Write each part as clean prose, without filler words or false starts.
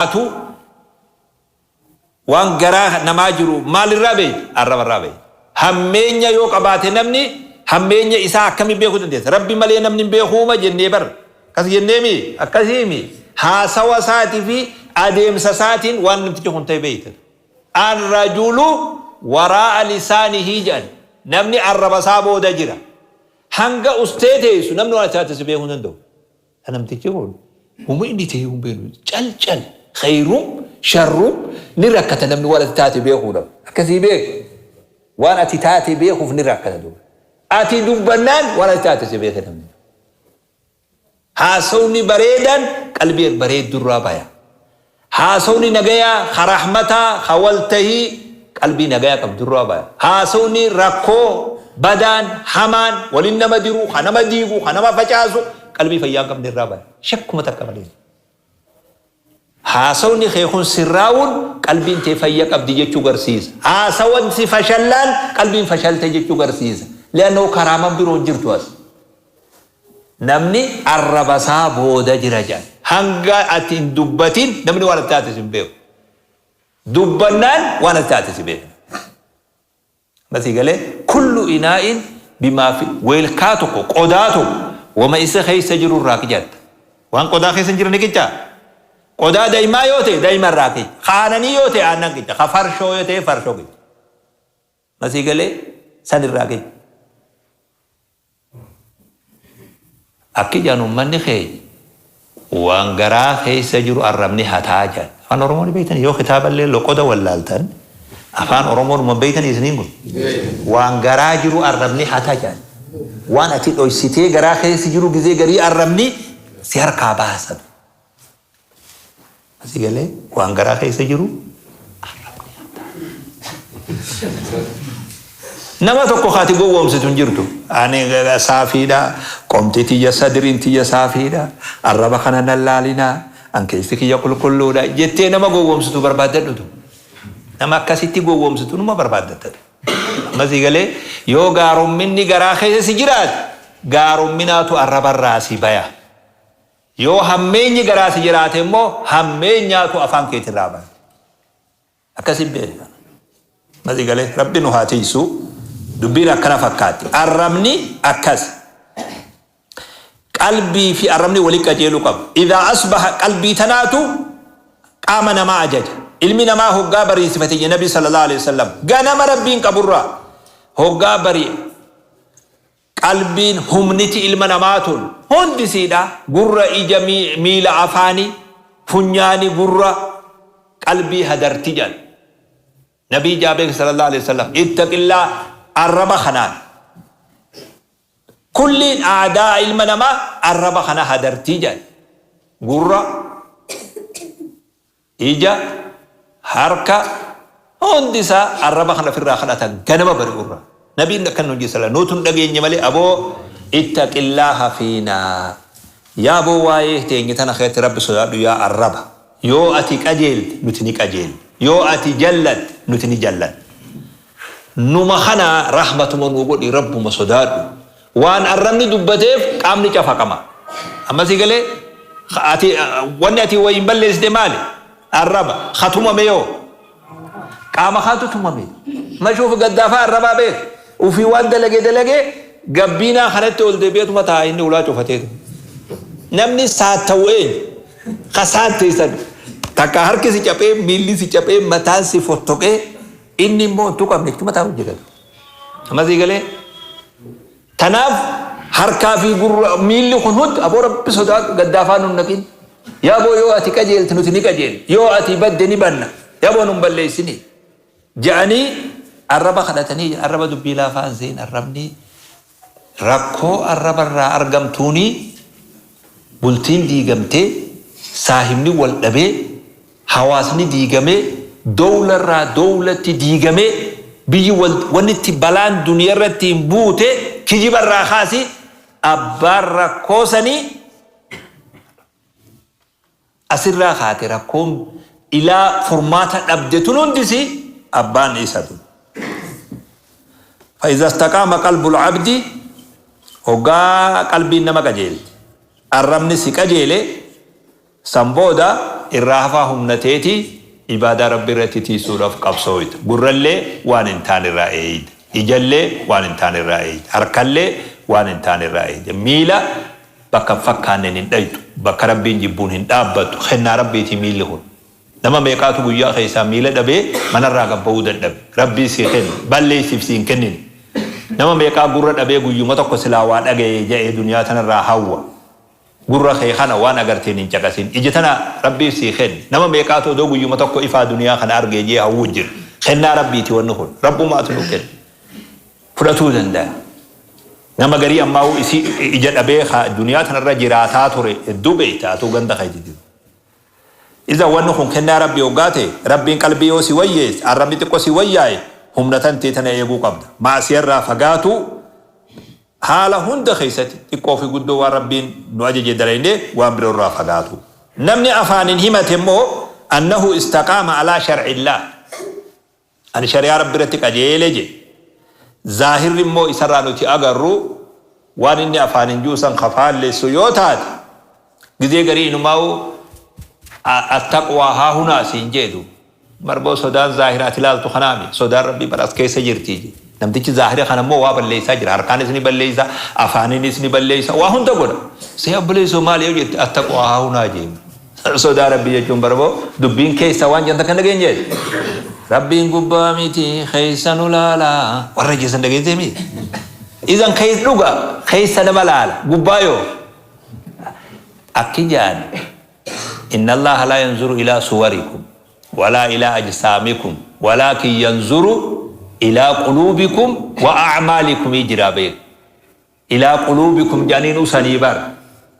Atu waan garaa namaa jiru maalirraa beeyta? Arrabarraa beeyta. Hammeenya yoo qabaate namni hammeenya isaa akkamiin beekuu dandeessa? Rabbi malee namni hin beekuuma jennee bar. Akkas jenneemi? Akkasiimi. Haasawa isaatii fi adeemsa isaatiin waan namtichi kun ta'e beeyta. Arrajulu waraa'a lisaanihi jedhan. Namni arraba isaa booda jira. Hanga ustee teessu namni waan ati taate si beekuu hin danda'u. Ta namtichi kun homa inni ta'e hin beeknu cal cal kheyrum sharrum ni rakkata namni waan ati taate beekuudhaf akkasii beek waan ati taate beekuuf ni rakkata duuba ati dubbannaan waan ati taate si beeke namni haasawni bareedan qalbii bareeddurraa baya Haasawni nagayaa ka rahmataa, ka waltahii qalbii nagaya qabdurraa baya. Haasawni rakkoo, badaan, hamaan, walin nama diru, ka nama diigu, ka nama facaasu qalbii fayyaa hin qabne irraa baya. Shakkuma takka malee. Haasawni kee kun sirraawun qalbiin tee fayya qabdi jechuu garsiisa. Haasawan si fashallaan qalbiin fashalte jechuu garsiisa. Li'annahu karaaman biroo hin jirtu as. Namni arraba isaa booda jira jedhan. Hanga ati hin dubbatin namni waan ati taate si hin beeku. Dubbannaan waan ati taate si beekna. Amma sii galee kullu inaa'in bimaa fi weelkaa tokko qodaa tokko wama isa keessa jiru irraa qicatta. Waan qodaa keessa hin jirre ni qicaa? Qodaa daymaa yoo ta'e dayma irraa qica. Ka aananii yoo ta'e aannan qica. Ka farshoo yoo ta'e farshoo qica. Amma sii galee san irraa qica. Akki jedhan ummanni keenya waan garaa keessa jiru arrabni hataa jedhan. Afaan Oromoo ni beektanii yoo kitaaballee loqoda wallaaltan afaan Oromoo numa beektanii isiniin kun. Waan garaa jiru arrabni hata jedhan. Waan ati dhoysitee garaa keessa jiru gizee garii arrabni si harkaa baasa. Asii galee waan garaa keessa jiru arrabni hataa. Nama tokko ka ati gowwoomsitu hin jirtu. Ani saafiidha, qomti tiyya sadriin tiyya saafiidha, arraba kana nan laalinaa, an keessi kiyya qulqulluudha jettee nama gowwoomsitu barbaaddadhutu. Nama akkasitti gowwoomsitu numa barbaaddatta. Amma sii galee yoo gaaromminni garaa keessa si jiraate gaaromminaatu arrabarraa si baya. Yoo hammeenyi garaa si jiraate immoo hammeenyaatu afaan keetirraa baya. Akkasi beeki kana. Amma sii galee Rabbi nu haa tiysu. Dubbiin akkana fakkaatti. Arrabni akkas. Qalbii fi arrabni wali qajeeluu qaba. Idhaa asbaha qalbii tanaatu qaama namaa ajaja. Ilmi namaa hoggaa bariisifate jedhe Nabi sallallahu alaihi wasallam. Ganama Rabbiin qaburraa hoggaa bari'e Qalbiin humniti ilma namaa tun hundi isiidha, gurra, ija, miila, afaani, funyaani, gurra, qalbii hadarti jedhan. Nabii jaa beeki sallallahu alaihi wasallam ittaqillaa arraba kanaan. Kulliin aadaa ilma namaa arraba kana hadarti jedhan. Gurra, Ija, harka, hundi isaa arraba kana ofirraa kadhata ganama bari'urraa. Nabiin akkan nuun jedhe sala nuutu hin dhageenye malee aboo ittaqillaaha fiinaa. Yaa aboo waa'ee teenya tana keessatti Rabbi sodaadhu yaa arraba. Yoo ati qajeelte nuti ni qajeella. Yoo ati jallatte nuti ni jallanna. Numa kana rahmatuma nuu godhi Rabbuma sodaadhu. Waan arrabni dubbateef qaamni cafaqama. Amma sii galee? Ati wanni ati wayiin balleessite maali? Arraba. Ka tumame yoo? Qaama kaatu tumame. Mashuuf gaddaafaa arrabaa beek. Ufii waan dalage dalage gabbiinaa kanatti ol deebi'eetuma taa'a inni ulaa cufateetu. Namni saatta'u eenyu? Ka saatteessan. Takka harki si caphee, miilli si caphee, mataan si fottoqee inni immoo hin tuqamne achuma taa'u jira. Amma sii galee? Tanaaf harkaa fi gurra miilli kun hundi aboo Rabbi sodaadhu gaddaafaa nun naqin. Yaa boo yoo ati qajeelte nuti ni qajeella. Yoo ati badde ni banna. Yaa boo nun balleessini. Ja'anii arraba kadhatanii arraba dubbii laafaa hin se'in arrabni rakkoo arrabarraa argamtuuni bultiin diigamtee saahibni wal dhabee Hawaasni diigamee, dowlarraa dowlatti diigamee, biyyi wal wanni itti balaan duniyarratti hin buute kijibarraa kaasi abbaan rakkoo sanii asirraa kaate rakkoon ilaa furmaata dhabde tun hundisi abbaan isatu. Fa'iza istaqaama qalbul abdi hoggaa qalbiin nama qajeelte arrabni si qajeele San booda Irraa hafaa humna teeti ibaadaa Rabbii irratti tiisuudhaaf qabsooyta. Gurrallee waan hin taane irraa eeyda. Ijallee waan hin taane irraa eeyda. Harkallee waan hin taane irraa eeyda. Miila bakka hin fakkaanneen hin dhayxu. Bakka Rabbiin jibbuun hin dhaabbattu. Kennaa Rabbiiti miilli kun. Nama meeqaatu guyyaa keessaa miila dhabee manarraa gad ba'uu dadhabe. Rabbiin sii kenne. Balleessiif sii hin kennine. Nama meeqaa gurra dhabee guyyuma tokko silaa waa dhagayee ja'ee duniyaa tanarraa hawwa. Gurra kee kana waan agarteen hin caqasin. Ija tana Rabbiif sii kenne. Nama meeqaatu odoo guyyuma tokko ifaa duniyaa kana argee je'ee hawwuu jira. Kennaa Rabbiiti wanni kun. Rabbumaatu nuu kenne. Fudhatuu danda'a. Nama garii ammaa'uu isii ija dhabee ka duniyaa tanarra jiraataa ture hedduu beeyta atuu ganda keeti jiru. Iza wanni kun kennaa Rabbii hoggaa ta'e, Rabbiin qalbii yoo si wayyeesse, arrabni xiqqo si wayyaaye, humna tantee tana eeguu qabda. Ma'siyarraa fagaatuu, haala hunda keessatti xiqqoo fi guddoo waan Rabbiin nu ajaje dalaynee waan biroo irraa fagaatuu. Namni afaanin himate immoo annahu istaqaama alaa shar'illaah, ani shari'aa Rabbii irratti qajeele jedhe. Zaahirri immoo isarraa nuti agarru waan inni afaanin ji'u san ka faallessu yoo taate, gizee garii inumaa'u attaqwaa haahunaa siin jeedu. Marboo sodaan zaahira ati ilaaltu kanaami. Sodaan Rabbii bara as keessa jirti je. Namtichi zaahira kana immoo waa balleessaa jira. Harkaanis ni balleessa, afaaninis ni balleessa, waa hunda godha. See obboleessoo maali yoo jette attaqwaa haahunaa jee. Sodaa Rabbii jechuun barboo dubbiin keessa waan jedhan takka hin dhageenye jedhe. Rabbiin gubbaa miti keessa nu laala. Warra jeessan dhageessee miti. Izan keessa dhuga keessa nama laala gubbaa yoo. Akki jedhan inna Allaha laa yanzuru ilaa suwarikum walaa ilaa ajsaamikum walaakin yanzuru ilaa quluubikum wa a'maalikum jiraa beeku. Ilaa quluubikum jedhanii hin usanii bar.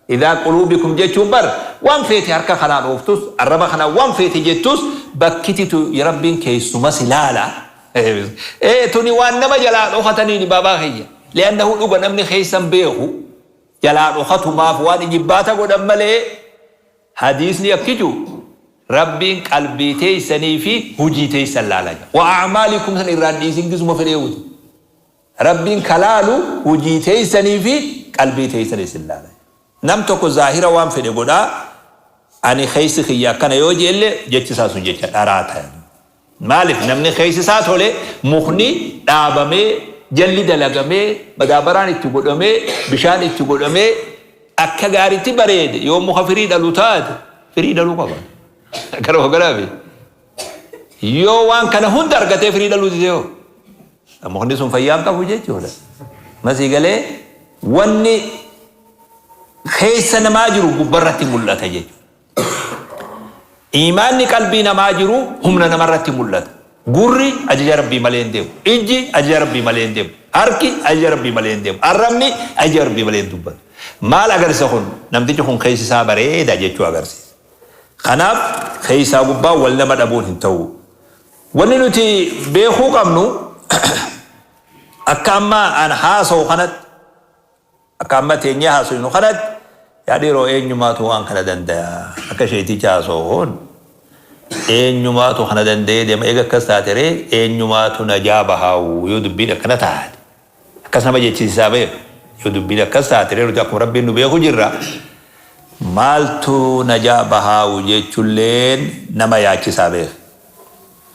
Ilaa quluubikum jechuun bar waan feete harka kanaan ooftus, arraba kanaan waan feete jettus bakkititu Rabbiin keessuma si laala. Ee tuni waan nama jalaa dhokataniini baabaa kiyya. Li'annahu dhuga namni keessa hin beeku jalaa dhokatumaaf waan ijibbaata godhan malee hadiisni akki ji'u Rabbiin qalbii teessanii fi hujii teessan laala jedha. Wa a'maalikum san irraa hin dhiisin gisuma fedheewuti. Rabbiin ka laalu hujii teeysanii fi qalbii teeysan isin laala. Nam tokko zaahira waan fedhe godhaa, ani keeysi kiyya akkana yoo je'elle jechi isaa sun jecha dharaa taya. Maalif namni keeysi isaa tole mukni dhaabamee, jalli dalagamee, madaabaraan itti godhamee, bishaan itti godhamee akka gaaritti bareede yoo muka firii dhalu taate firii dhaluu qaba. Gara hoogganaafi yoo waan kana hunda argatee firii dhaluu dide hoo? Mukni sun fayyaa hin qabu jechuudha. Masii galee wanni keessa namaa jiru gubbarratti mul'ata jechuudha. Iimaanni qalbii namaa jiru humna namarratti mul'ata. Gurri ajaja Rabbii malee hin deemu. Ijji ajaja Rabbii malee hin deemu. Harki ajaja Rabbii malee hin deemu. Arrabni ajaja Rabbii malee hin dubbatu. Maal agarsiisa kun? Namtichi kun keessi isaa bareeda jechuu agarsiisa. Kanaaf keessaa gubbaa wal nama dhabuun hin ta'u. Wanni nuti beekuu qabnu akka amma an haasawu kanatti, akka amma teenyee haasofnu kanatti, yaa dhiiroo eenyumaatu waan kana dandaya? Akka sheeyticha haasawu kun eenyumaatu kana danda'ee deema? Eega akkas taate ree eenyumaatu najaa bahaawu yoo dubbiin akkana taate? Akkas nama jechisiisaa beeku. Yoo dubbiin akkas taate ree nuti akkuma Rabbiin nu beeku jirra. Maaltu najaa bahaawu jechulleen nama yaachisaa beeka.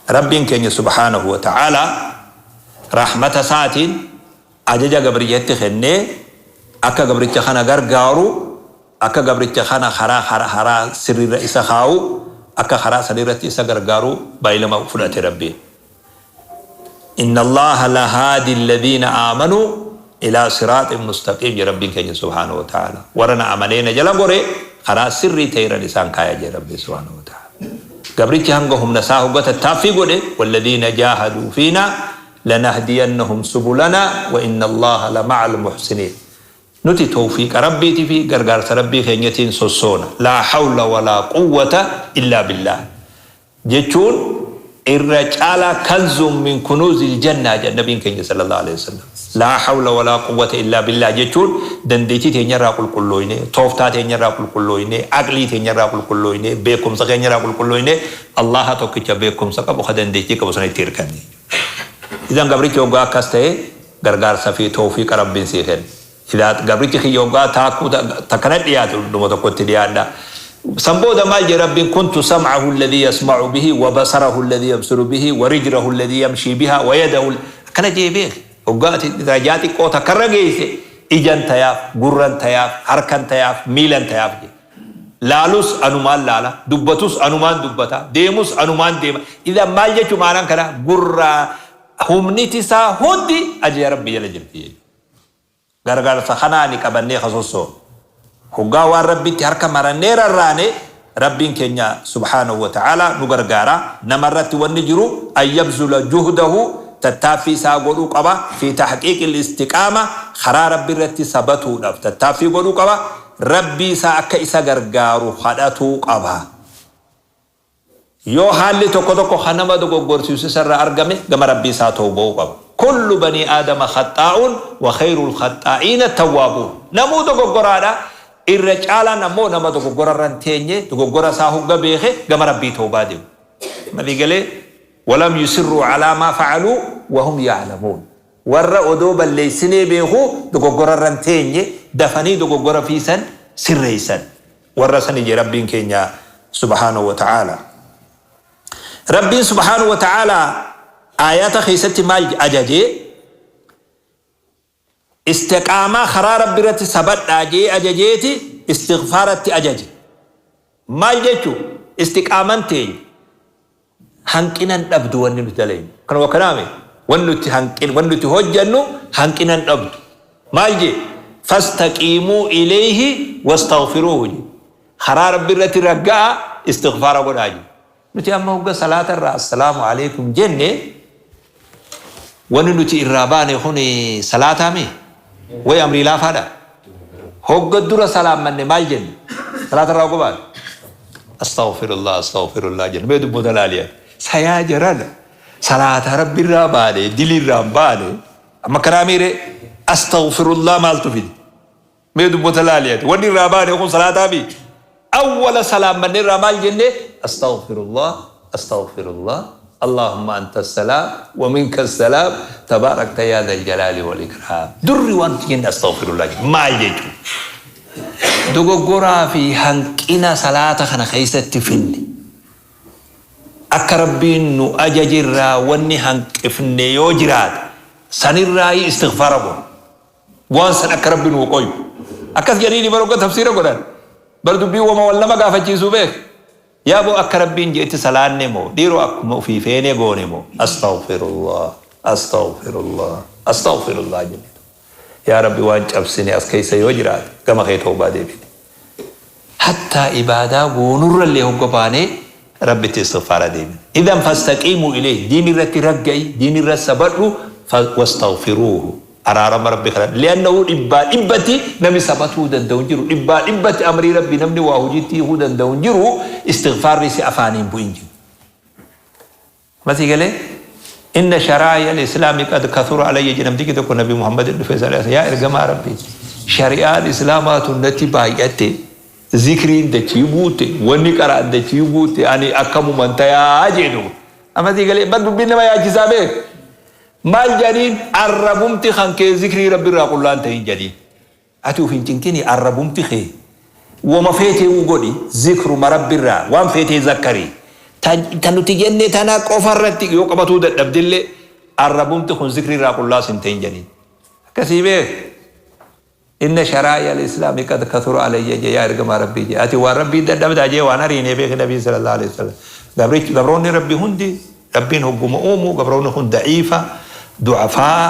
Rabbiin keenya subhaanahu wa ta'aalaa rahmata isaatiin ajaja gabrichatti kennee akka gabricha kana gargaaru, akka gabricha kana karaa karaa sirriirra isa kaa'u, akka karaa sanirratti isa gargaaru baay'ilama fudhate Rabbiin. Inna Allaaha lahaadi alladhiina aamanuu ilaa siraaxin mustaqiim jedhe Rabbiin keenya subhaanahu wa ta'aalaa. Warra na amanee na jala gore karaa sirrii ta'e irran isaan kaaya jedhe Rabbiin subhaanahu wa ta'aalaa. Gabrichi hanga humna isaa hogga tattaaffii godhe walladhiina jaahaduu fiinaa lanahdiyannahum subulanaa wa inna Allaaha lama'al muhsiniin. Nuti tawfiiqa Rabbiitii fi gargaarsa Rabbii keenyatiin sossoona. Laa hawla walaa quwwata illaa billaah. Jechuun irra caalaa kanzun min kunuuzil jannah jedhan nabiin keenya sallallahu aleyhi wasallam. Laa hawla walaa quwwata illaa billaah jechuun dandeettii teenyarraa qulqullooynee, tooftaa teenyarraa qulqullooynee, aqlii teenyarraa qulqullooynee, beekumsa keenyarraa qulqullooynee Allaaha tokkicha beekumsa qabu ka dandeettii qabu sanitti hirkanne jechuudha. Idan gabrichi hoggaa akkas ta'e gargaarsa fi tawfiiqa Rabbiin sii kenna. Idaa gabrichi kiyya hoggaa taakkuu takka na dhiyaate dhundhuma tokkotti dhiyaadha. San booda maal jee Rabbiin kuntu sam'ahu alladhii yasma'u bihi wa basarahu alladhii yabsiru bihi wa rijlahu alladhii yamshii bihaa wa yadahu akkana jee beeki. Hoggaa ati darajaa xiqqoo takkarra geeyse ijan tayaaf, gurran tayaaf, harkan tayaaf, miilan tayaaf jee. Laalus anumaan laala, dubbatus anumaan dubbata, deemus anumaan deema. Idan maal jechu ma'anaan kanaa? Gurraa humniti isaa hundi ajaja Rabbii jala jirti jechuudha. Gargaarsa kanaani qabannee ka sossoonu. Hoggaa waan Rabbitti harka marannee rarraane, Rabbiin keenya subhaanahu wa ta'aalaa nu gargaara. Nama irratti wanni jiru an yabzula juhdahu, tattaaffii isaa godhuu qaba, fi tahqiiqil istiqaama, karaa Rabbi irratti sabatuudhaaf tattaaffii godhuu qaba, Rabbii isaa akka isa gargaaru kadhatuu qaba. Yoo haalli tokko tokko ka nama dogoggorsiisu isa irraa argame gama Rabbii isaa tawba'uu qaba. Kullu banii aadama khaxxaa'uun wa khayrul khaxxaa'iina attawwaabuun. Namuu dogoggoraadha, irra caalaan ammoo nama dogoggora irra hin teenye, dogoggora isaa hogga beekhe gama Rabbii tawbaa deemu. Malii galee? Walam yusirruu alaa maa fa'aluu wahum ya'lamuun. Warra odoo balleessinee beekuu dogoggora irra hin teenye, dafanii dogoggora fiisan sirreessan. Warra sani jee Rabbiin keenya subhaanahu wa ta'aala. Rabbiin subhaanahu wa ta'aala aayata keessatti maal ajaje? Istiqaamaa karaa Rabbi irratti sabadhaa jee ajajeeti istighfaaratti ajaje. Maal jechu? Istiqaaman teenya hanqina hin dhabdu wanni nuti dalaynu. Kanuma kanaami wanni nuti hanqin wanni nuti hojjannu hanqina hin dhabdu. Maal jee? Fastaqiimuu ilayhi wastaghfiruuhu jee. Karaa Rabbi irratti ragga'a istighfaara godhaa jee. Nuti amma hogga salaata irraa assalaamu alaikum jenne wanni nuti irraa baane kun salaataa mi? Way amrii laafaadha? Hogga dura salaammanne maal jenne? Salaata irraa hogga baane? Astaghfirullah astaghfirullah jenne. Mee dubbota laali ati. Sayaa jarana salaata rabbi irraa baane dili irraa hin baane amma kanaa miire astaghfirullah maaltu fide? Mee dubbota laali ati. Wanni irraa baane kun salaataa mii? Awwala salaammanne irraa maal jenne? Astaghfirullah, astaghfirullah, Allahumma anta salaam wa minka salaam, tabaarakta yaa dhal jalaali wal ikraam. Durri waan nuti jenne astaghfirullah jenne. Maal jechuudha? Dogoggoraa fi hanqina salaata kana keessatti finne. Akka Rabbiin nu ajaje irraa wanni hanqifne yoo jiraate sanirraayi istighfaara goona. Waan san akka Rabbi nuu qoyu. Akkas jedhaniini bar hogga tafsiira godhan. Bar dubbiin woma wal nama gaafachiisu beek. Yaa boo akka Rabbiin je'etti salaanne moo dhiiroo akkuma ufii feene goone moo Astaghfirullah Astaghfirullah Astaghfirullah jenne. Yaa Rabbi waan cabsine as keessa yoo jiraate gama kee tawbaa deebine. Hattaa ibaadaa goonurrallee hogga baane Rabbitti istighfaara deebina. Idhan fastaqiimuu ilayhi diin irratti ragga'i, diin irra sabadhu, wastaghfiruuhu araarama Rabbi kadhadhu. Li'annahu dhibbaa dhibbatti namni sabatuu danda'u hin jiru. Dhibbaa dhibbatti amrii Rabbi namni waa hojiitti hiikuu danda'u hin jiru. Istighfaarri si afaaniin bu'in jiru. Ma sii galee? Inna sharaa'i'a al-islaami qad kathura alayya jedhe namtichi tokko Nabi Muhammadin dhufee sallallahu alaihi wasallam yaa ergamaa Rabbii shari'aan islaamaa tun natti baay'atte zikriin dachii guutte wanni qara'an dachii guutte ani akkamuman tayaa jee duuba. Amma sii galee bar dubbiin nama yaachisaa beek. Maal jedhaniin arrabumti kan kee zikrii Rabbi irraa qullaan ta'in jedhiin. Ati uf hin cinqini arrabumti kee woma feeteewu godhi zikruma Rabbirraa waan feetee zakkari ta ta nuti jenne tana qofa irratti yoo qabatuu dadhabdellee arrabumti kun zikriirraa qullaas hin ta'in jedhiin. Akkasii beek inna sharaa'i al-islaami qad kathura alayya jee yaa ergamaa Rabbii jee ati waan Rabbii dadhabdaa jee waan ariinee beeki nabiin sallallahu alaihi wasallam gabrichi gabroonni Rabbi hundi Rabbiin hogguma uumu gabroonni kun da'iifa, du'afaa'a,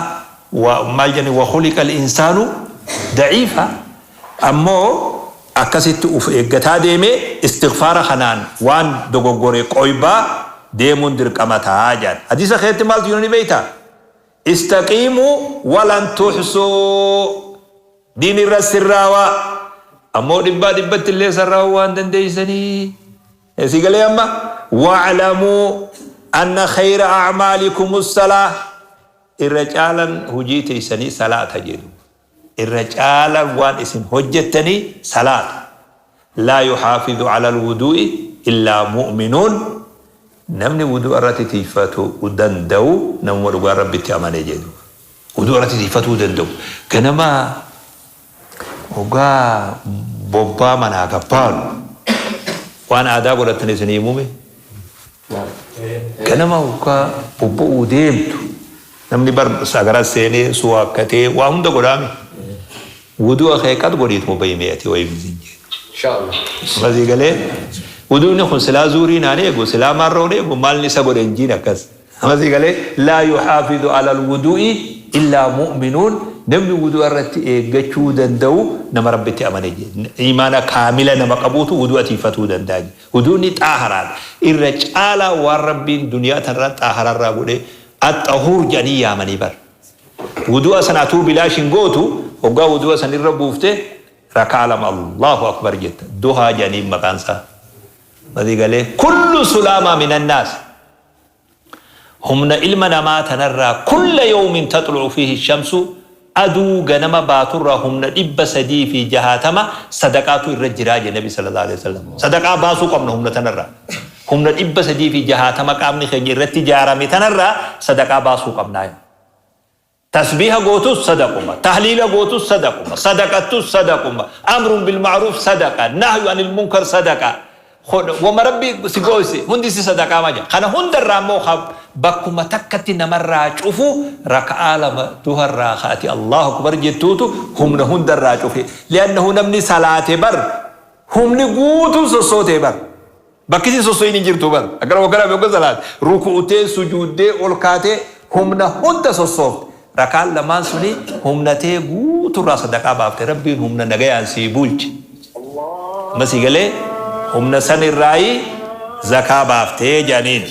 wa maal jedhani wa khuliqal insaanu da'iifa. Ammoo akkasitti uf eeggataa deemee istighfaara kanaan waan dogoggore qoybaa deemuun dirqama ta'a jedhan. Hadiisa keessatti maaltu jiru ni beektaa? Istaqiimuu walan tuhsuu. Diin irra sirraawaa. Ammoo dhibbaa dhibbatti illee sarraa'uu waan dandeessanii. Sii galee amma? Wa'lamuu anna khayra a'maalikum salaah. Irra caalan hujii teessanii salaata jedhu. Irra caalan waan isin hojjettanii salaata. Laa yuhaafizu ala alwuduu'i illaa mu'minuun. Namni wudu'a irratti tiiyfatu danda'u namuma dhugaan Rabbitti amane jedhu. Wudu'a irratti tiiyfatuu danda'u. Ganama hoggaa bobbaa manaa gad baanu. Waan aadaa godhattan isin himume. Ganama hoggaa bobba'uu deemtu namni bar sagara seenee suwaakkatee waa hunda godhaame. Wudu'a kee qad godhiituma bahi mee ati wayii siin jee. Inshallah. Masii galee wudu'ni kun silaa zuurii naan eegu silaa maarroon eegu maalni isa godhe hin jiin akkas. Masii galee laa yuhaafidu alal wudu'i illaa mu'minuun namni wudu'a irratti eeggachuu danda'u nama Rabbitti amane jee. Iimaana kaamila nama qabuutu wudu'a tiifatuu danda'a jee. Wudu'ni xaaharaadha. Irra caalaa waan Rabbiin duniyaa tanarra xaahararraa godhe axxahuur jedhanii yaamanii bar. Wudu'a sana atuu bilaash hin gootu hoggaa wudu'a san irra buufte rakaa lama Allahu akbar jetta. Duhaa jedhaniin maqaan isaa. Masii galee kullu sulaamaa minannaas. Humna ilma namaa tanarraa kulla yawmin taxlu'u fiihi shamsu aduu ganama baaturraa humna 360 sadaqaatu irra jiraa jedhe Nabi sallallahu alaihi wasallam. Sadaqaa baasuu qabna humna tanarraa. Humna 360 qaamni keenya irratti ijaarame tanarraa sadaqaa baasuu qabnaa. Tasbiiha gootus sadaquma, tahliila gootus sadaquma, sadaqattus sadaquma, amrun bil ma'ruuf sadaqa, nahyu anil munkar sadaqa. Wama Rabbi si gooyse hundi si sadaqaa maja. Kana hundarraa immoo ka bakkuma takkatti namarraa cufu raka'aa lama duharraa ka ati Allahu akbar jettuutu humna hundarraa cufe. Li'annahu namni salaate bar humni guutuun sossootee bar. Bakki isin sosso'iin hin jirtu bar. Akkana hoggana fi hogga salaate. Ruku'utee, sujuuddee, ol kaatee humna hunda sossoofte. Rakaan lamaan suni humna tee guuturraa sadaqaa baafte. Rabbiin humna nagayaan sii bulche. Amma sii galee humna san irraayi zakaa baaftee jedhaniin.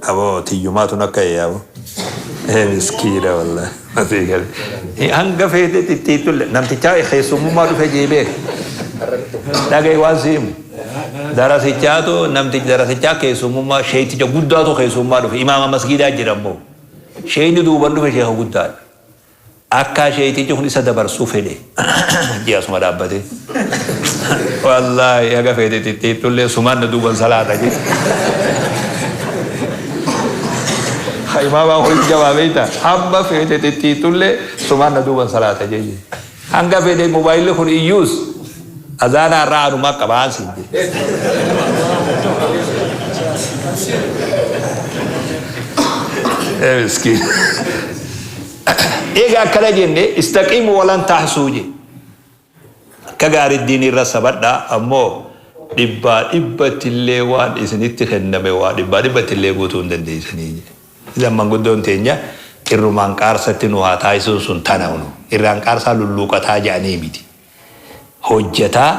Aboo tiyyumaatu nakka yaaboo. Ee miskiina wallahi. Masii galee. Hanga feete xixxiittulle namtichaa keessummummaa dhufe jee beeka. Dhaga'i waan si himu. Darasichaatu namtichi darasichaa keessummummaa sheeyticha guddaatu keessummaa dhufe imaama masgiidaa jira immoo. Sheeyni duuban dhufe sheeka guddaadha. Akkaa sheeytichi kun isa dabarsuu fedhe jee asuma dhaabbatee. Wallaahi haga feete xixxiittullee sumaan na duuban salaata jee. Ha imaamaa kunis jabaa beekta. Hamma feete xixxiittullee sumaan na duuban salaata jee. Hanga fedhe mobaayilli kun iyyuus azaanaa irraa anumaa qabaan siin jee. Ee miskiin. Eega akkana jenne istaqiimu walan tahsuu je. Akka gaarii diinii irra sabadhaa ammoo dhibbaa dhibbattillee waan isinitti kenname waa dhibbaa dhibbattillee guutuu hin dandeessanii je. Idan manguddoon teenya irrumaan qaarsatti nu haa taasisuun sun tana unu. Irraan qaarsaa lulluuqataa jedhanii miti. Hojjataa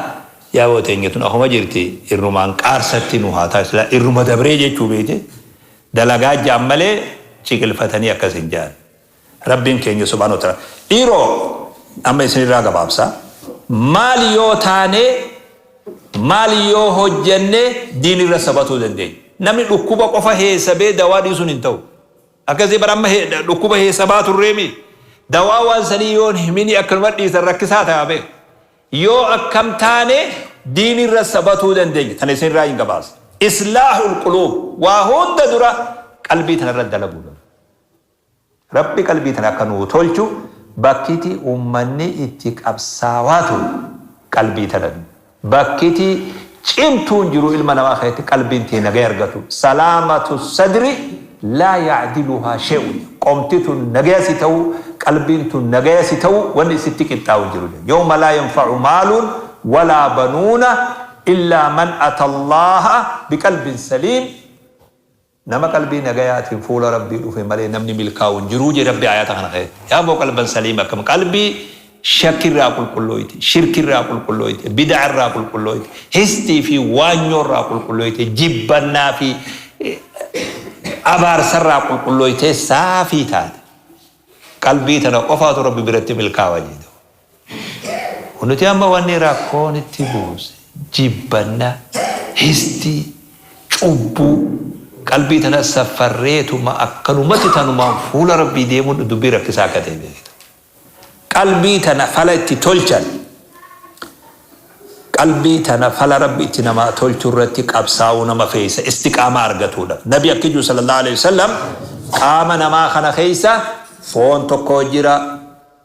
yaaboo teenya tun akkuma jirti irrumaan qaarsatti nu haa taasisu. Irruma dabree jechuu beekte Dalagaa ja'an malee ciqilfatanii akkas hin ja'an. Rabbiin keenya subhaanahu wa ta'ala. Dhiiroo amma isinirraa gabaabsa. Maal yoo taane maal yoo hojjenne diinirra sabatuu dandeenya? Namni dhukkuba qofa heesabee dawaa dhiisuun hin ta'u. Akkasii bara amma dhukkuba heesabaa turreemi. Dawaa waan sanii yoon himini akkanuma dhiisan rakkisaa ta'a beeku. Yoo akkam taane diinirra sabatuu dandeenya? Tana isinirraa hin gabaasa. Islaahul quluub waa hunda dura qalbii tanarra dalaguudha. Rabbi qalbii tana akka nuu tolchu bakkiti ummanni itti qabsaawaa ture qalbii tana. Bakkiti cimtuun jiru ilma namaa keessatti qalbiin tee nagaya argatu. Salaamatu sadri laa ya'diluhaa shay'un. Qomti tun nagaya si ta'uu, qalbiin tun nagaya si ta'uu wanni isitti qixxaa'u hin jiru. Yawma laa yanfa'u maalun walaa banuuna illaa man ata Allaaha biqalbin saliim. Nama qalbii nagayaatiin fuula Rabbii dhufe malee namni milkaa'u hin jiru jedhe Rabbi aayata kana keessatti. Yaa boo qalban saliim akkam qalbii shakkirraa qulqullooyte, shirkirraa qulqullooyte, bid'arraa qulqullooyte, histii fi waanyoorraa qulqullooyte, jibbannaa fi abaarsarraa qulqullooytee saafii taate. Qalbii tana qofaatu Rabbi biratti milkaawa jedhe. Nuti amma wanni rakkoon itti buuse jibbanna, histii, cubbuu, qalbii tana saffarreetuma akkanumatti tanumaan fuula Rabbii deemuun dubbii rakkisaa akka ta'e beekta. Qalbii tana fala itti tolchan, qalbii tana fala Rabbi itti namaa tolchu irratti qabsaa'uu nama feesa istiqaamaa argatuudhaaf. Nabi akki jiru sallallahu alaihi wasallam qaama namaa kana keessa foon tokko jira.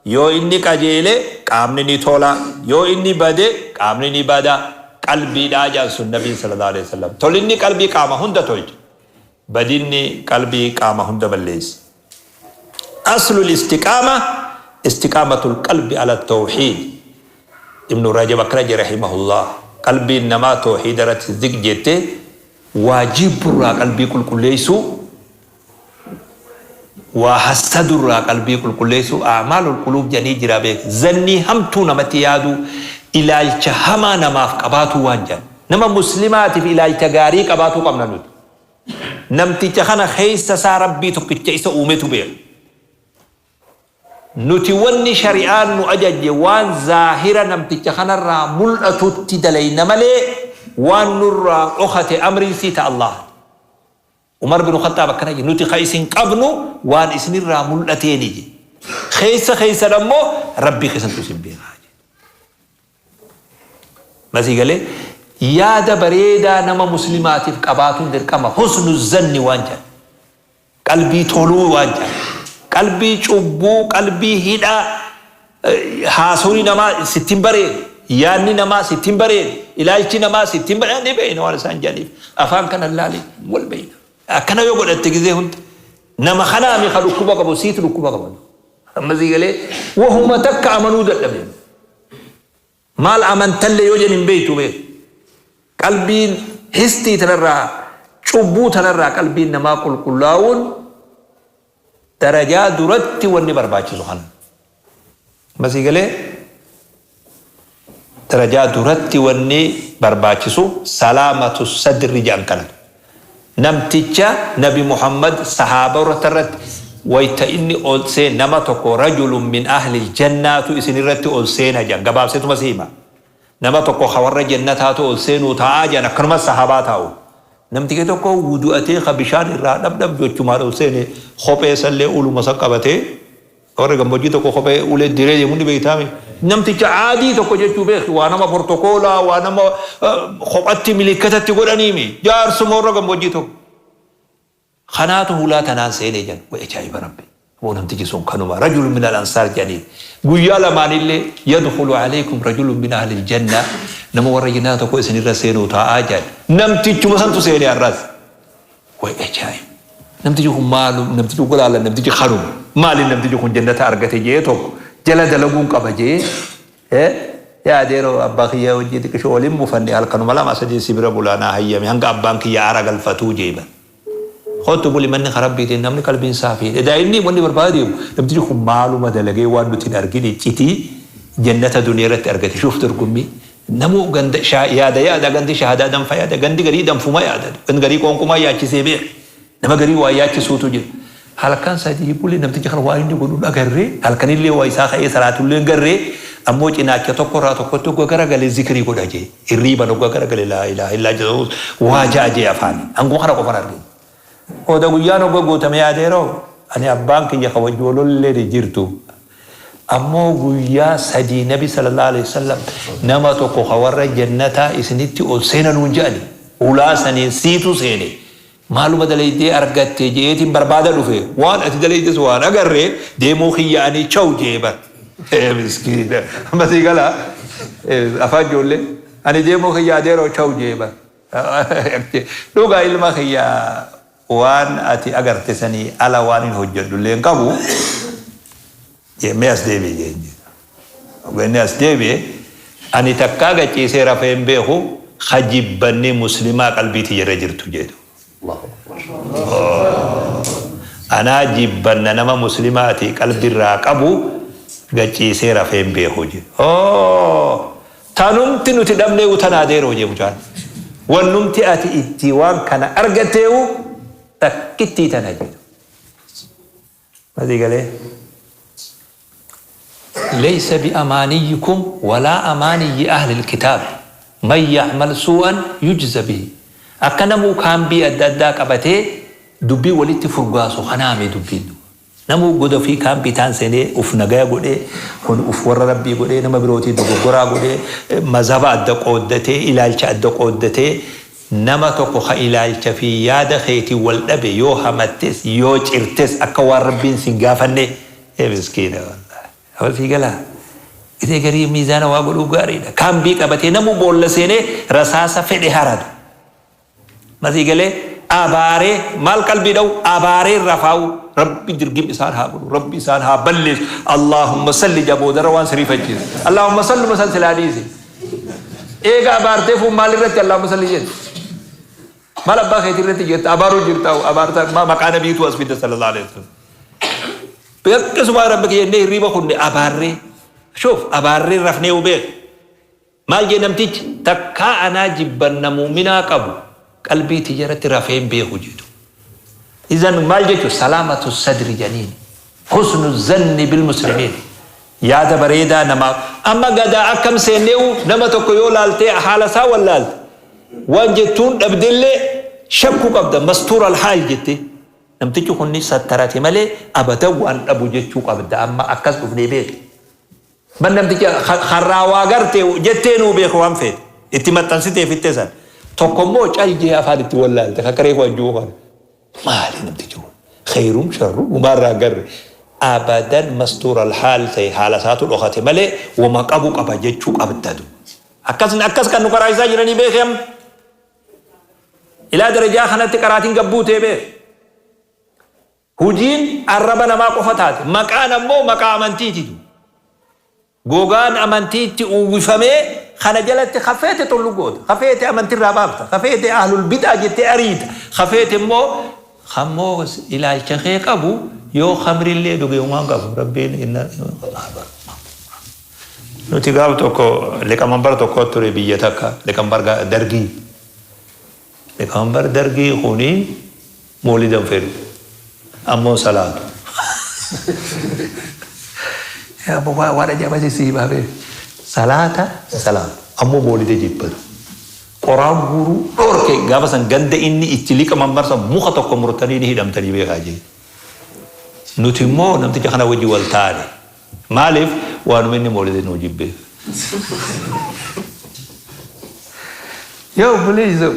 Yoo inni qajeele qaamni ni tola, yoo inni bade qaamni ni bada. Qalbiidhaa jaan sun Nabiin sallallahu alaihi wasallam. Tolinni qalbii qaama hunda tolcha. Badinni qalbii qaama hunda balleessa. Aslul istiqaama istiqaamatul qalbi ala tawhiid. Ibnu Rajab akkana jedhe rahimahullah. Qalbiin namaa tawhiida irratti ziq jette waa jibburraa qalbii qulqulleessuu, waa hassadurraa qalbii qulqulleessuu, a'maalul quluub jedhanii jira beek. Zannii hamtuu namatti yaaduu, ilaalcha hamaa namaaf qabaatuu waan jedhan. Nama muslimaatiif ilaalcha gaarii qabaatuu qabna nuti. Namticha kana keessa isaa Rabbii tokkicha isa uumetu beeka. Nuti wanni shari'aan nu ajajje waan zaahira namticha kanarraa mul'atutti dalayna malee waan nurraa dhokate amriin sii ta Allaahati. Umar bin Khaxxaab akkana jedhe, nuti ka isin qabnu waan isinirraa mul'ateeni jedhe. Keessa keessan ammoo Rabbii keessantu isin beekaa jedhe. Masii galee yaada bareedaa nama muslimaatiif qabaatuun dirqama husnu zanni waan jedhan. Qalbii toluu waan jedhan. Qalbii cubbuu, qalbii hidhaa, haasawni namaa sitti hin bareedu, yaadni namaa sitti hin bareedu, ilaalchi namaa sitti hin bareedu, ni beeyna waan isaan jedhaniif. Afaan kana laali wal beeyna. Akkana yoo godhatte gizee hunda nama kanaami ka dhukkuba qabu siitu dhukkuba qaba. Amma sii galee wahuma takka amanuu dadhabe. Maal amantallee yoo jedhan hin beektu beeku. Qalbiin histii tanarraa cubbuu tanarraa qalbiin namaa qulqullaa'uun darajaa duratti wanni barbaachisu kana. Amma sii galee darajaa duratti wanni barbaachisu salaamatu sadri jedhan kana. Namticha Nabi Muhammad sahaabota irratti wayta inni ol seen nama tokko rajulun min ahlil jannaatu isin irratti ol seena jedhan gabaabseetuma si hima. Nama tokko ka warra jannataatu ol seenuu taa'aa jedhan akkanuma sahaabaa taa'u. Namtichi tokko wudu'atee ka bishaan irraa dhabdhab jechumaan ol seene kophee sallee uluma san qabatee Warri gammoojjii tokko kophee ulee diree deemu ni beektaami. Namticha caadii tokko jechuu beeki waa nama portokoolaa waa nama kophatti milikkatatti godhaniimi. Jaarsuma warra gammoojjii tokko. Kanaatu hulaa tanaan seenee jedhan. Way ajaa'iba Rabbi. Aboo namtichi sun kanuma rajulun min al-ansaar jedhanii. Guyyaa lamaanillee yadkhulu alaykum rajulun min ahli al-janna nama warra jannaa tokko isinirra seenuu taa'aa jedhan. Namtichuma santu seenee har'as. Way ajaa'ib! Namtichi kun maalu namtichi kun laalan namtichi kanuma maali namtichi kun jannata argate jee tokko jala dalaguun qaba jee yaa adeeroo abbaa kiyya wajjii xiqishoo waliin mufanne halkanuma lama sadii si bira bulaa naa hayyame hanga abbaan kiyya aara galfatuu jee bar. Kottu buli manni ka rabbiitiin namni qalbiin saafii. Edaa inni wanni barbaada deemu namtichi kun maaluma dalagee waan nuti hin argin iccitii jannata duniyaa irratti argate shuuf dorgommii Namuu ganda yaada yaada gandi shahaadaa danfa yaada gandi garii danfuma yaada gandi garii qoonqumaa yaachisee beeka nama garii waa yaachisuutu jira. Halkan sadii bule namticha kana waan inni godhu hin agarree halkanillee waa isaa ka'ee salaatullee hin garree ammoo cinaacha tokko irraa tokkotti hogga garagale zikrii godha jee hirriiban hogga garagale laa ilaaha illaa jedhu waa ja'a jee afaanii hanguma kana qofan argine. Hooda guyyaan hogga guutame yaadeeroo ani abbaan kiyya ka wajji wal lolleen hin jirtu. Ammoo guyyaa sadii Nabi sallallahu aleyhi wasallam nama tokko ka warra jannataa isinitti ol seena nuun je'ani. Hulaa saniin siitu seene. Maaluma daleydee argatte je'eetiin barbaada dhufe. Waan ati daleydes waan agarre deemuu kiyya ani chaw je'e bar. Ee miskiina. Amma sii galaa? Afaan ijoollee. Ani deemuu kiyya adeeroo chaw je'e bar. Dhugaa ilma kiyya waan ati agarte sanii ala waanin hojjadhullee hin qabu jee mee as deebi'i jeen jee. Hogga inni as deebi'e ani takkaa gad ciisee rafee hin beeku ka jibbanni muslimaa qalbii tiyya irra jirtu jee duuba. Anaa jibbanna nama muslimaati qalbi irraa qabu gad ciisee rafee hin beeku jee. Tanumti nuti dhabneeyu tana adeeroo jee mucaan. Wannumti ati itti waan kana argatteeyu takkittii tana jee. Masii galee? Laysa bi amaaniyyikum walaa amaaniyyi ahlil kitaab man ya'mal suu'an yujza bihi. Akka namuu kaambii adda addaa qabatee dubbii walitti furgaasu kanaami dubbiin. Namuu goda ufii kaampii taan seenee uf nagaya godhee, kun uf warra Rabbii godhee, nama birootii dogoggoraa godhee, mazhaba adda qooddatee, ilaalcha adda qooddatee, nama tokko ka ilaalcha fi yaada keetiin wal dhabe yoo hamattes, yoo cirtes akka waan Rabbiin sin gaafannee, ee miskiina wallaahi. Amma sii galaa? Isee garii miizaana waa godhuu gaariidha. Kaambii qabatee namuu boolla seenee rasaasa fedhe haratu. Masii galee abaaree maal qalbii dha'u abaaree rafaa'u Rabbi dirgim isaan haa godhu, Rabbi isaan haa balleessu. Allahumma salli jaboodara waan siriifachiisu. Allahumma salluma san silaa dhiisi. Eega abaartee fuun maal irratti Allahumma salli jettu? Maal abbaa keetii irratti jetta abaaruu jirta abaarta maqaa nabiitu as fidda sallallahu alaihi wasallam. Akkasuma Rabbi kiyya jennee hirriiba kunne abaarree. Shoof abaarree rafnee beek. Maal jee namtichi takkaa anaa jibbanna muuminaa qabu qalbii tiyyaratti rafee hin beeku jedhu. Izan maal jechuun salaamatu sadri janiin husnu zanni bil muslimiin. Yaada bareedaa namaa amma gadaa akkam seenneewu nama tokko yoo laaltee haala isaa wallaalte waan jettuun dhabdellee shakkuu qabda mastuura alhaal jettee. Namtichi kun ni sattarate malee abadan waan dhabu jechuu qabda amma akkas dhufnee beeku. Man namticha harraa waa garte jettee nuu beeku waan feete itti maxxansitee fittee san. Tokko immoo caljee afaan itti wallaalte akka reefu ajjuu kana. Maali namtichi kun? Khayrum sharrum humaarraa garre. Abadan mastuura alhaal ta'e haala isaatu dhokate malee wama qabu qaba jechuu qabdadu. Akkas akkas kan nu karaa isaa jiranii beekee amma. Ilaa darajaa kanatti qaraatiin gabbuutee beek. Hujiin arraba namaa qofa taate. Maqaan ammoo maqaa amantiititu. Gogaan amantiitti uwwifamee kana jalatti hafeete tollu goota. Hafeete amantirraa baafta. Hafeete ahlul bid'aa jettee ariita. Hafeete immoo kammoo ilaalcha kee qabu yoo khamrillee dhuge waan qabu. Rabbiin inna Nuti gaaf tokko liqamanbar tokko ture biyya takka liqamanbar dargii. Liqamanbar dargii kuni moolidan fedhu. Ammoo salaatu. Waan ajaa'ibaa si himaa beeku. Salaata salaatu. Ammoo moolida jibbatu. Qoraan guuruu dhorke gaafa san ganda inni itti liqamanbar san muka tokko murtanii ni hidhamtanii beekaa jee. Nuti immoo namticha kana wajji wal taane. Maaliif waanuma inni moolida nuu jibbeef. Yaa obboleessa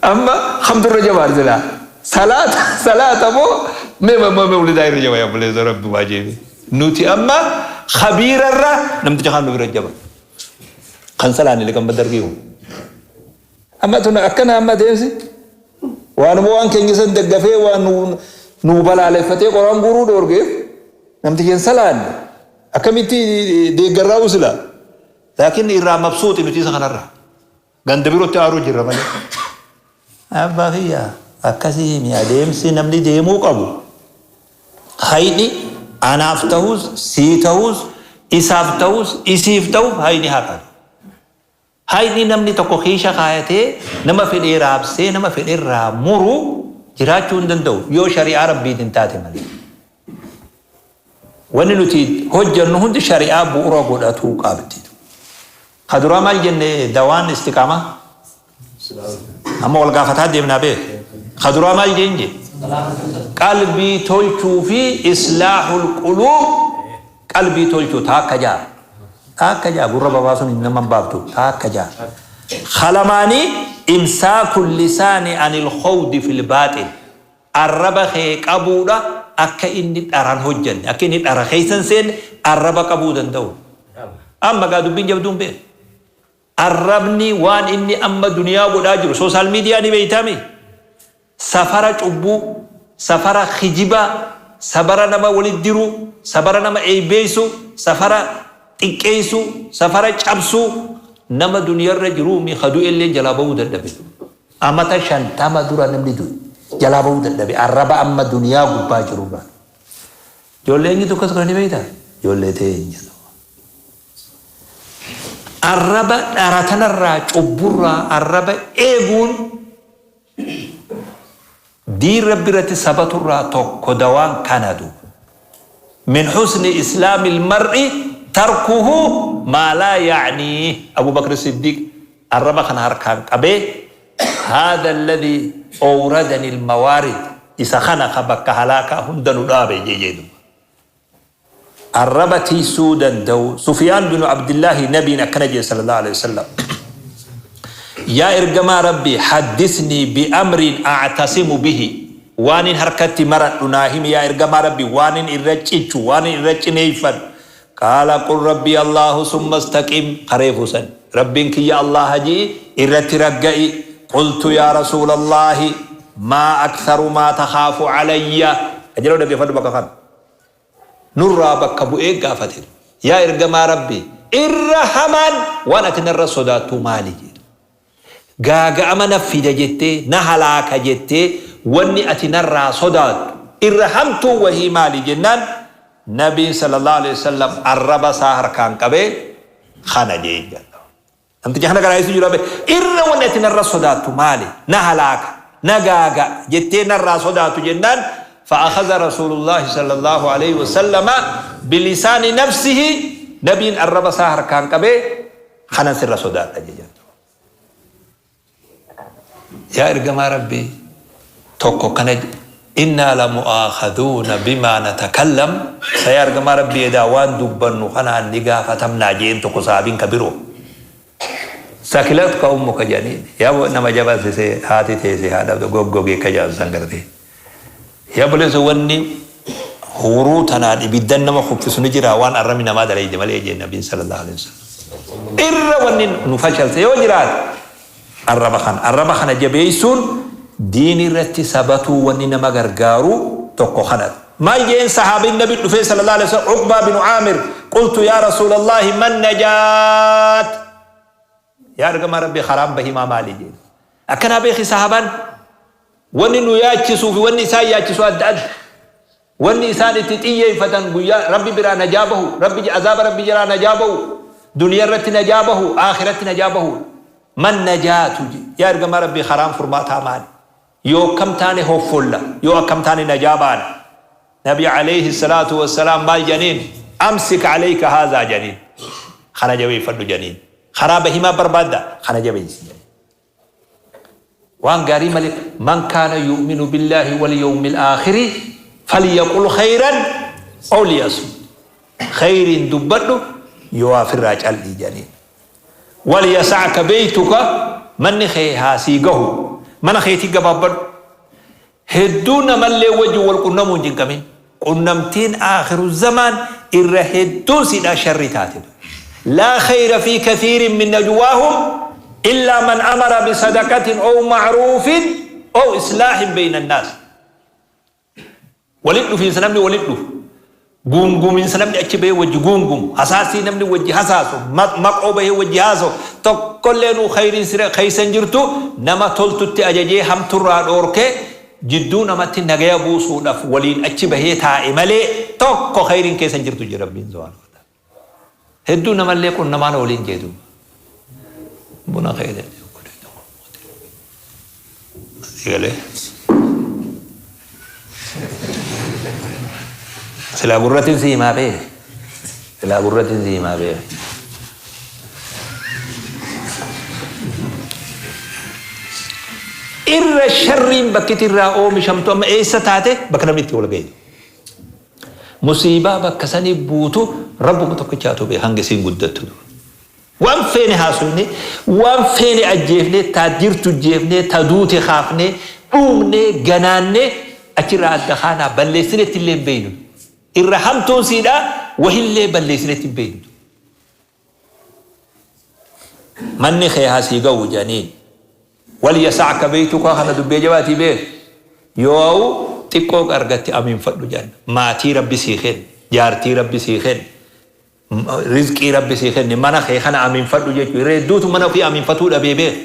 amma hamdurra jabaan silaa. Salaata salaata moo mee moolidaa irra jaba yaa obboleessa rabbi waa jeebe. Nuti amma khabiirarra namticha kan nu bira jaba. Kan salaanni liqan badargii kun. Amma tun akkana amma deemsi. Waanuma waan keenya san daggafee waan nu balaaleffatee qoraan guuruu dhoorgeef namtichi hin salaanne akkamitti deeggarraa usila. Laakiin irraa mabsuuxi nuti isa kanarraa. Ganda birootti aaruu jirra malee. Abbaa kiyya akkasii himi adeemsi namni deemuu qabu. Hayni anaaf ta'us sii ta'us isaaf ta'us isiif ta'us hayni haqa. Hayni namni tokko kiisha kaayatee nama fedhee raabsee nama fedhee irraa muru jiraachuu hin danda'u yoo shari'aa rabbiitiin taate malee. Wanni nuti hojjennu hundi shari'aa bu'uura godhatuu qabdi. Ka duraa maal jenne dawaan istiqaamaa? Amma wal gaafataa deemnaa beek. Ka duraa maal jeen jee? Qalbii tolchuu fi islaahul quluub qalbii tolchuu taakka jaa. Taakka jaa gurra babaasuun nama hin baaftu taakka jaa. Kalamaanii imsaakul lisaani anil khawdi fil baaxil. Arraba kee qabuudha akka inni dharan hojjanne akka inni dhara keessa hin seenne arraba qabuu danda'u. Amma gaa dubbiin jabduun beeku. Arrabni waan inni amma duniyaa godhaa jiru social media ni beeytaami. Safara cubbuu, safara kijibaa, safara nama walit diruu, safara nama eeybeeysuu, safara xiqqeeysuu, safara cabsuu nama duniyarra jiruumi ka du'elleen jalaa bahuu dadhabe. Amata 50 dura namni du'e jalaa bahuu dadhabe arraba amma duniyaa gubbaa jirurraa. Ijoollee eenyutu akkas godha ni beeytaa? Ijoollee teenya. Arraba dhara tanarraa cubburraa arraba eeguun diin rabbi irratti sabaturraa tokko dawaan kana duuba. Min husni islaamil mar'i tarkuhu maa laa ya'nii Abu Bakr Siddiq arraba kana harkaan qabee haadha alladhi awradani almawaarid isa kana ka bakka halaakaa hunda nu dhaabe jee duuba. Arraba tiysuu danda'u. Sufyaan binu Abdillaahi nabiin akkana jedhe sallallahu alaihi wasallam. Yaa ergamaa Rabbii haddisnii bi'amrin a'tasimu bihi waanin harkatti maradhu naa himi yaa ergamaa Rabbii waanin irra cichu waanin irra cineeyfadhu. Qaala qul rabbii Allaahu summa istaqim kareefuu san Rabbiin kiyya Allaaha ji'i irratti ragga'i qultu yaa rasuulallaahi maa aktharu maa takhaafu calayya qajeeloo dhaggeeffadhu bakka kana nurraa bakka bu'ee gaafate yaa ergamaa Rabbii irra hamaan waan ati narra sodaattuu maali jedhe Gaaga'ama na fida jettee, na halaaka jettee wanni ati narraa sodaattu irra hamtuun wahii maali jennaan Nabiin sallallaahu aleyhi wasallam arraba isaa harkaan qabee kana jeen jedha. Namticha kana garaa jira be irra wanni ati narra sodaattu maali? Na halaaka, na gaaga'a jettee narraa sodaattu jennaan فأخذ رسول الله صلى الله عليه وسلم بلسان نفسه Nabiin arraba isaa harkaan qabee kanan sirra sodaadha jedhan. Yaa ergamaa Rabbii tokko kana innaa lamu'aakhaduuna bimaa natakallam sa yaa ergamaa Rabbii edaa waan dubbannu kanaan ni gaafatamnaa jeen tokko saabiin ka biroo. Sakilatka ummuka jedhaniin yaa nama jabaa sisee haati teese haadha goggogee ka jedhan san gartee. Yaa obboleessa wanni huuruu tanaan ibiddan nama kuffisu ni jira waan arrabni namaa dalayde malee jeen nabiin sallallahu alaihi wasallam. Irra wanni nu fashalse yoo jiraate arraba kana. Arraba kana jabeessuun diini irratti sabatuu wanni nama gargaaru tokko kanadha. Maal jeen sahaabin nabi dhufee sallallahu alaihi wasallam Uqbaa bin Aamir qultu yaa rasuulallahi man najaat yaa ergamaa rabbii karaan bahimaa maali jeen. Akkanaa beeki sahaabaan wanni nu yaachisuu fi wanni isaan yaachisu adda adda. Wanni isaan itti xiyyeeffatan guyyaa Rabbi biraa najaa bahu, Rabbi azaaba Rabbi jalaa najaa bahu, duniyaa irratti najaa bahu, aakiratti najaa bahu. Man najaatu je yaa ergamaa Rabbii karaan furmaataa maali? Yoo akkam taane hoffolla, yoo akkam taane najaa baana. Nabi alayhi salaatu wassalaam maal janiin? Amsik alayka haazaa janiin. Kana jabeeffadhu janiin. Karaa bahimaa barbaadda kana jabeessi janiin. Waan gaarii malee man kaana yu'minu billaahi wal yawmil aakhiri falyaqul khayran aw liyasmut. Khayriin dubbadhu yoo afirraa cal'ii jedhaniin. Wal yasa'ka beeytuka manni kee haa sii gahu. Mana keetii gabaabbadhu. Hedduu namallee wajjin wal qunnamuu hin cinqamin. Qunnamtiin aakhiru zamaan irra hedduun siidhaa sharrii taate. Laa khayra fi kathiirin min najwaahum illaa man amara bisadaqatin ow ma'ruufin ow islaahin bayna annaas. Walitti dhufiinsa namni walitti dhufu. Guunguminsa namni achi bahee wajji guungumu, hasaasii namni wajji hasaasu, maqoo bahee wajji haasa'u, tokkolleenuu khayriin sira keessa hin jirtu, nama toltutti ajajee hamturraa dhoorkee jidduu namatti nagaya buusuudhaf waliin achi bahee taa'e malee tokko khayriin keessa hin jirtu jedhe Rabbiin subhaanahu wa ta'ala. Hedduu namallee qunnamaan waliin jee duuba. Buna kee galee. Silaa gurratiin si himaa beeke. Silaa gurratiin si himaa beeke. Irra sharriin bakkiti irraa oomishamtu amma eessa taate bakka namni itti wal gahe. Musiibaa bakka sanii buutu Rabbuma tokkichaatu beeka hanga isiin guddattu. Waan feene haasofne, waan feene ajjeefne, ta jirtu jeefne, ta duute kaafne, dhuumne, ganaanne achirraa adda kaanaa balleessinetti illee hin beeynu. Irra hamtuun siidhaa wahillee balleessinetti hin beeynu. Manni kee haa sii ga'u jedhaniin. Wal yasa'ka beeytuka kana dubbii ajabaatii beek. Yoo xiqqoo argatte amiinfadhu jedhan. Maatii Rabbi sii kenne, jaartii Rabbi sii kenne, rizqii Rabbi sii kenne, mana kee kana amiinfadhu jechuudha. Irra hedduutu mana ofii amiinfatuu dhabee beek.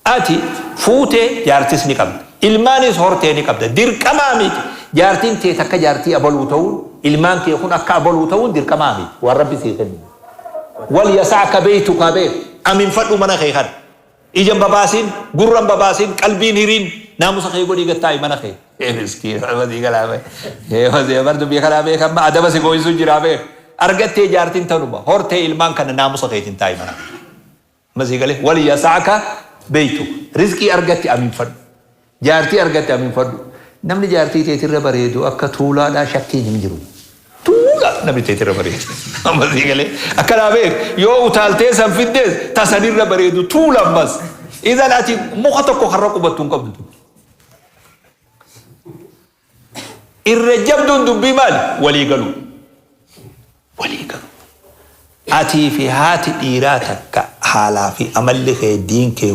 Ati fuutee jaartis ni qabda. Ilmaanis hortee ni qabda. Dirqamaa miti. Jaartiin tee takka jaartii abaluu ta'uun, ilmaan kee kun akka abaluu ta'uun dirqamaa miti. Waan Rabbi sii kenne. Wal yasa'ka beeytuka beek. Aminfadhu mana kee kana. Ija hin babaasin, gurra hin babaasin, qalbiin hiriin, naamusa kee godhii gad taa'i mana kee. Ee miskiin, masii galaa bee. Ee masii bar dubbii kanaa beek amma adaba si gooyisuu jiraa beek. Argattee jaartiin tanuma, hortee ilmaan kana naamusa keetiin taa'i mana kee. Amma sii galee wal yasa'ka beeytu rizqii argatte amiinfadhu jaartii argatte amiinfadhu namni jaartii teetirra bareedu akka tuulaadhaa shakkiin hin jiru tuulaa namni teetirra bareedu amma sii galee akkanaa beek yoo utaaltee san fiddees tasanirra bareedu tuula ammas idan ati muka tokko karra qubattu hin qabdu irra jabduun dubbii maali walii galuu. Walii galu. Atii fi haati dhiiraa takka haalaa fi amalli kee diin kee.